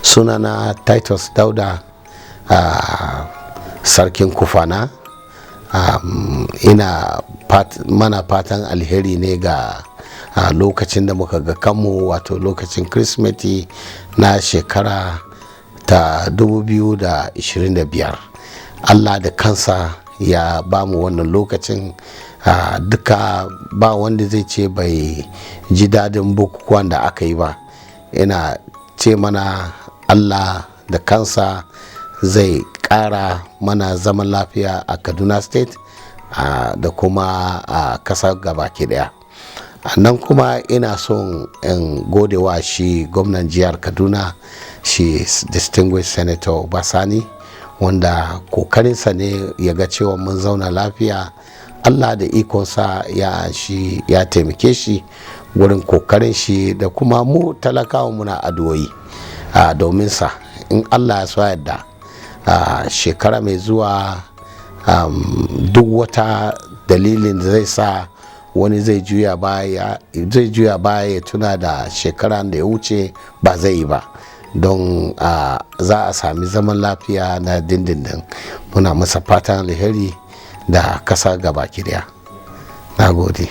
Sunana Titus Dauda, Sarkin Kufana. Ina mana fatan alheri ne ga lokacin da muka ga kanmu, wato lokacin Kirsimeti na shekara ta 2025. Allah da kansa ya ba mu wannan lokacin. Duka ba wanda zai ce bai ji dadin bukukuwan da aka yi ba. Ina ce mana Allah da kansa zai ƙara mana zaman lafiya a Kaduna State da kuma a ƙasa gabaki daya. Nan kuma ina son in gode wa shi gwamnan jihar Kaduna, shi Distinguished Senator Uba Sani, wanda kokarinsa ne ya ga cewa mun zauna lafiya. Allah da ikonsa ya shi ya taimake shi wurin kokarin shi, da kuma mu talakawa muna addu'o'i domin sa. In Allah ya so yadda, shekara mai zuwa, duk wata dalilin da zai sa wani zai juya baya ya tuna da shekaran da ya wuce ba zai yi ba, don za a sami zaman lafiya na dindindin. Muna masa fatan alheri da kasa gabaki daya. Na gode.